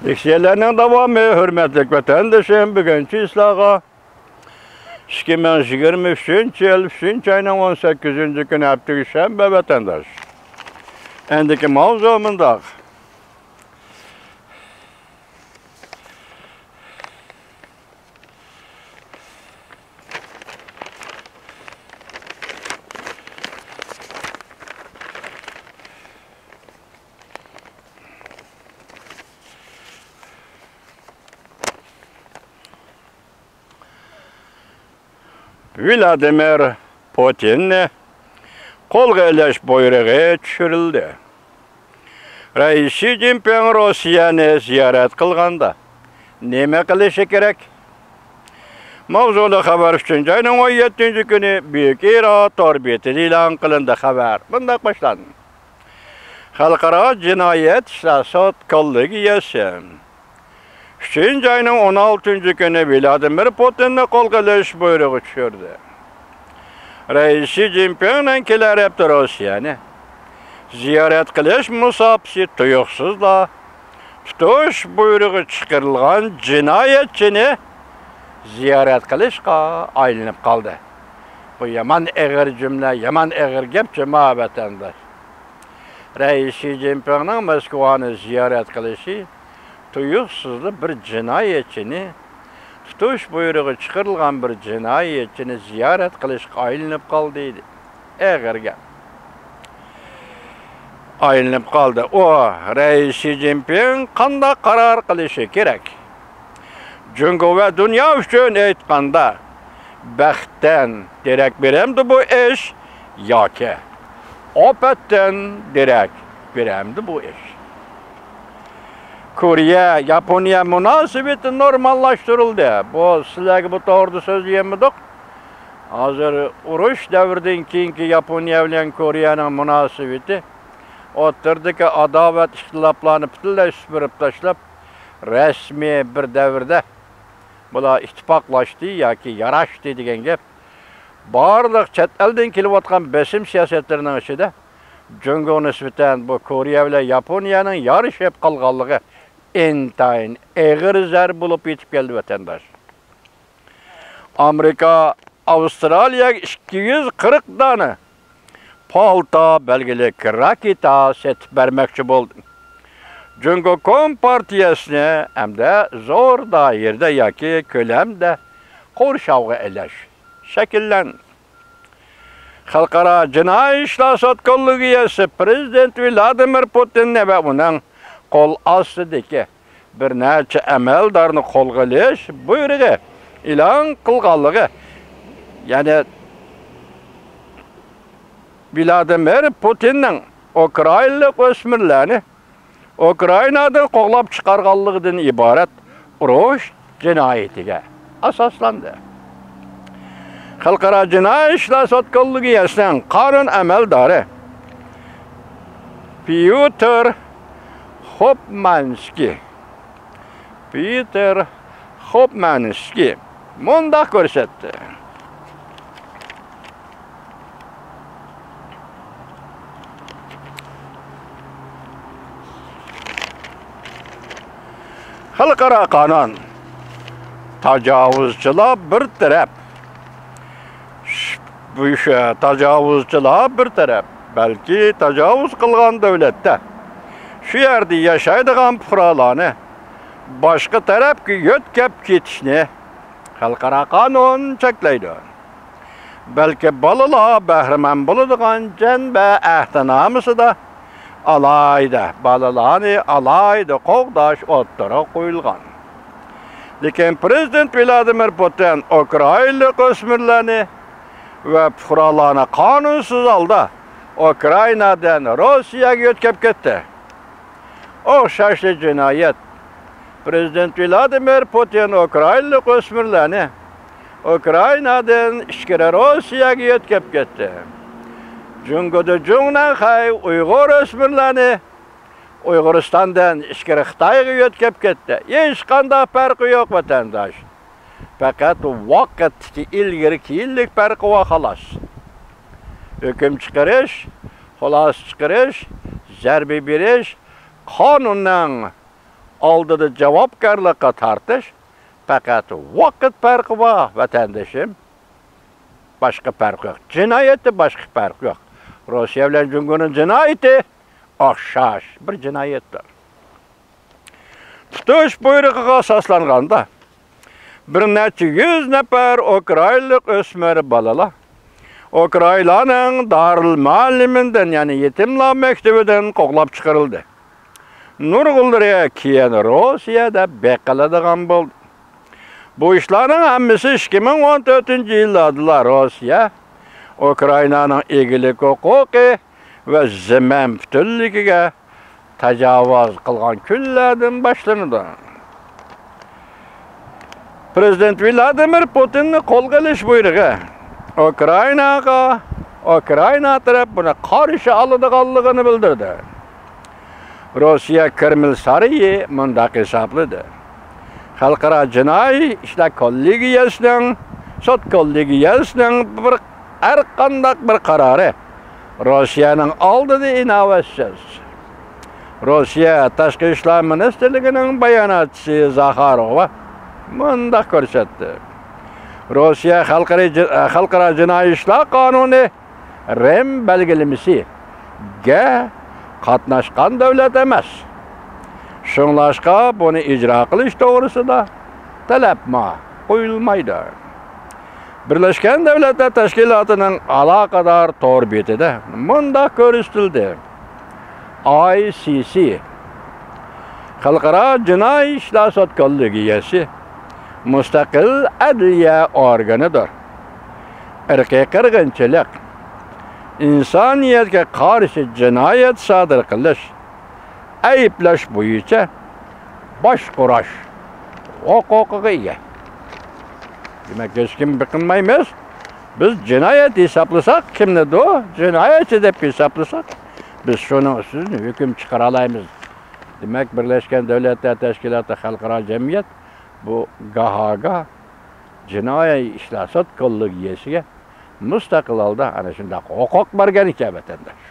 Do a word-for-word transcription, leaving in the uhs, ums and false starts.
لېكسىيەلەرنىڭ داۋامى، ھۆرمەتلىك ۋەتەندىشىم، بۈگۈنچە سىلەرگە ئىككى مىڭ يىگىرمە ئۈچىنچى يىل ئۈچىنچى ئاينىڭ ئون سەككىزىنچى كۈنى، ھەپتىكى شەنبە، ۋەتەنداش. ئەندىكى ماۋزۇ مۇنداق. ۋلادىمىر پۇتىننى قولغا ئېلىش بۇيرۇقى چۈشۈرۈلدى. رەئىس شى جىنپىڭ روسىيەنى زىيارەت قىلغاندا نېمە قىلىشى كېرەك؟ ماۋزۇلۇق خەۋەر ئۈچىنچى ئاينىڭ ئون يەتتىنچى كۈنى بۈيۈك ئىرا تور بېتىدە ئېلان قىلىندى. خەۋەر مۇنداق باشلاندى. خەلقئارا جىنايەت ئىشلار سوت كوللېگىيەسى ئۈچىنچى ئاينىڭ ئون ئالتىنچى كۈنى ۋلادىمىر پۇتىننى قولغا ئېلىش بۇيرۇقى چۈشۈردى. رەئىس شى جىنپىڭنىڭ كېلەر ھەپتە روسىيەنى زىيارەت قىلىش مۇساپىسى تۇيۇقسىزلا تۇتۇش بۇيرۇقى چىقىرىلغان جىنايەتچىنى زىيارەت قىلىشقا ئايلىنىپ قالدى. بۇ يامان ئېغىر جۈملە، يامان ئېغىر گەپ جۇما، ۋەتەنداش. رەئىس شى جىنپىڭنىڭ موسكۋانى زىيارەت قىلىشى تۇيۇقسىزلا بىر جىنايەتچىنى، تۇتۇش بۇيرۇقى چىقىرىلغان بىر جىنايەتچىنى زىيارەت قىلىشقا ئايلىنىپ قالدى. ئېغىر گەپ. ئايلىنىپ قالدى. ئۇ، رەئىس شى جىنپىڭ قانداق قارار قىلىشى كېرەك؟ جۇڭگو ۋە دۇنيا ئۈچۈن ئېيتقاندا، بەختتىن دېرەك بېرەمدۇ بۇ ئىش ياكى ئاپەتتىن دېرەك بېرەمدۇ بۇ ئىش؟ كورېيە، ياپونىيە مۇناسىۋىتى نورماللاشتۇرۇلدى. بۇ، سىلەرگە بۇ توغرىدا سۆزلىيەلمىدۇق. ھازىر ئۇرۇش دەۋرىدىن كېيىنكى ياپونىيە بىلەن كورېيەنىڭ مۇناسىۋىتى، ئوتتۇرىدىكى ئاداۋەت، ئىختىلاپلارنى پۈتۈنلەي سۈپۈرۈپ تاشلاپ، رەسمىي بىر دەۋردە بۇلار ئىتتىپاقلاشتى ياكى ياراشتى دېگەن گەپ. بارلىق چەت ئەلدىن كېلىۋاتقان بېسىم سىياسەتلىرىنىڭ ئىچىدە جۇڭگوغا نىسبەتەن بۇ كورېيە بىلەن ياپونىيەنىڭ يارىشىپ قالغانلىقى ئىنتايىن ئېغىر زەربە بولۇپ يېتىپ كەلدى، ۋەتەنداش. ئامېرىكا ئاۋسترالىيەگە ئىككى يۈز قىرىق دانە پالتا بەلگىلىك راكېتا سېتىپ بەرمەكچى بولدى. جۇڭگو كومپارتىيەسىنى ھەمدە زور دائىرىدە ياكى كۆلەمدە قورشاۋغا ئېلىش شەكىللەندى. خەلقئارا جىنايى ئىشلار سوت كوللېگىيەسى پىرېزىدېنت ۋلادىمىر پۇتىننى ۋە ئۇنىڭ قول ئاستىدىكى بىر نەچچە ئەمەلدارنى قولغا ئېلىش بۇيرۇقى ئېلان قىلغانلىقى، يەنى ۋلادىمىر پۇتىننىڭ ئۇكرائىنلىق ئۆسمۈرلەرنى ئۇكرائىنادىن قوغلاپ چىقارغانلىقىدىن ئىبارەت ئۇرۇش جىنايىتىگە ئاساسلاندى. خەلقئارا جىنايى ئىشلار سوت كوللېگىيەسىنىڭ قانۇن ئەمەلدارى پيوتر خوپمانسكىي، پيوتر خوپمانسكىي مۇنداق كۆرسەتتى. خەلقئارا قانۇن، تاجاۋۇزچىلار بىر تەرەپ، بۇ تاجاۋۇزچىلار بىر تەرەپ، بەلكى تاجاۋۇز قىلغان دۆلەتتە شۇ يەردە ياشايدىغان پۇقرالارنى باشقا تەرەپكە يۆتكەپ كېتىشنى خەلقئارا قانۇن چەكلەيدۇ. بەلكى بالىلار بەھرىمەن بولىدىغان جەنبە ئەھدىنامىسىدا ئالاھىدە، بالىلارنى ئالاھىدە قوغداش ئوتتۇرىغا قويۇلغان. لېكىن پىرېزىدېنت ۋلادىمىر پۇتىن ئۇكرائىنلىق ئۆسمۈرلەرنى ۋە پۇقرالارنى قانۇنسىز ھالدا ئۇكرائىنادىن روسىيەگە يۆتكەپ كەتتى. ئوخشاشلا جىنايەت. پىرېزىدېنت ۋلادىمىر پۇتىن ئۇكرائىنلىق ئۆسمۈرلەرنى ئۇكرائىنادىن ئىچكىرى روسىيەگە يۆتكەپ كەتتى. جۇڭگودا جۇڭنەنخەي ئۇيغۇر ئۆسمۈرلەرنى ئۇيغۇرىستاندىن ئىچكىرى خىتايغا يۆتكەپ كەتتى. ھېچقانداق پەرقى يوق، ۋەتەنداش. پەقەت ۋاقىتتىكى ئىلگىرى-كېيىنلىك پەرقى بار، خالاس. ھۆكۈم چىقىرىش، خۇلاسە چىقىرىش، زەربە بېرىش قانۇننىڭ ئالدىدا جاۋابكارلىققا تارتىش پەقەت ۋاقىت پەرقى بار، ۋەتەندىشىم. باشقا پەرق يوق. جىنايەتتە باشقا پەرق يوق. روسىيە بىلەن جۇڭگونىڭ جىنايىتى ئوخشاش بىر جىنايەتتۇر. تۇتۇش بۇيرۇقىغا ئاساسلانغاندا، بىر نەچچە يۈز نەپەر ئۇكرائىنلىق ئۆسمۈر بالىلار ئۇكرائىنانىڭ دارىل مۇئەللىمىندىن، يەنى يېتىملار مەكتىۋىدىن قوغلاپ چىقىرىلدى. نۇرغۇنلىرى كېيىن روسىيەدە بېقىلىدىغان بولدى. بۇ ئىشلارنىڭ ھەممىسى ئىككى مىڭ ئون تۆتىنچى يىللاردىلا روسىيە ئۇكرائىنانىڭ ئىگىلىك ھوقۇقى ۋە زېمىن پۈتۈنلۈكىگە تاجاۋۇز قىلغان كۈنلەردىن باشلىنىدۇ. پىرېزىدېنت ۋلادىمىر پۇتىننى قولغا ئېلىش بۇيرۇقى ئۇكرائىناغا، ئۇكرائىنا تەرەپ بۇنى قارشى ئالىدىغانلىقىنى بىلدۈردى. روسىيە كرېمل سارىيى مۇنداق ھېسابلىدى: خەلقئارا جىنايى ئىشلار كوللېگىيەسىنىڭ، سوت كوللېگىيەسىنىڭ بىر، ھەر قانداق بىر قارارى روسىيەنىڭ ئالدىدا ئىناۋەتسىز. روسىيە تاشقى ئىشلار مىنىستىرلىكىنىڭ باياناتچىسى زاخاروۋا مۇنداق كۆرسەتتى: روسىيە خەلقئارا جى-، خەلقئارا جىنايى ئىشلار قانۇنى رىم بەلگىلىمىسىگە قاتناشقان دۆلەت ئەمەس. شۇڭلاشقا بۇنى ئىجرا قىلىش توغرىسىدا تەلەپمۇ قويۇلمايدۇ. بىرلەشكەن دۆلەتلەر تەشكىلاتىنىڭ ئالاقىدار تور بېتىدە مۇنداق كۆرسىتىلدى: ئاي سىي سىي، خەلقئارا جىنايى ئىشلار سوت كوللېگىيەسى، مۇستەقىل ئەدلىيە ئورگىنىدۇر. ئىرقىي قىرغىنچىلىق، ئىنسانىيەتكە قارشى جىنايەت سادىر قىلىش، ئەيىبلەش بويىچە باشقۇرۇش ھوقۇقىغا ئىگە. دېمەك، ھېچكىم بېقىنمايمىز. بىز جىنايەت ھېسابلىساق، كىمنىدۇ جىنايەتچى دەپ ھېسابلىساق، بىز شۇنىڭ ئۈستىدىن ھۆكۈم چىقىرالايمىز. دېمەك، بىرلەشكەن دۆلەتلەر تەشكىلاتى، خەلقئارا جەمئىيەت بۇ گاھاگاھ جىنايى ئىشلار سوت كوللېگىيەسىگە مۇستەقىل ھالدا ئەنە شۇنداق ھوقۇق بەرگەن ئىكەن، ۋەتەنداش.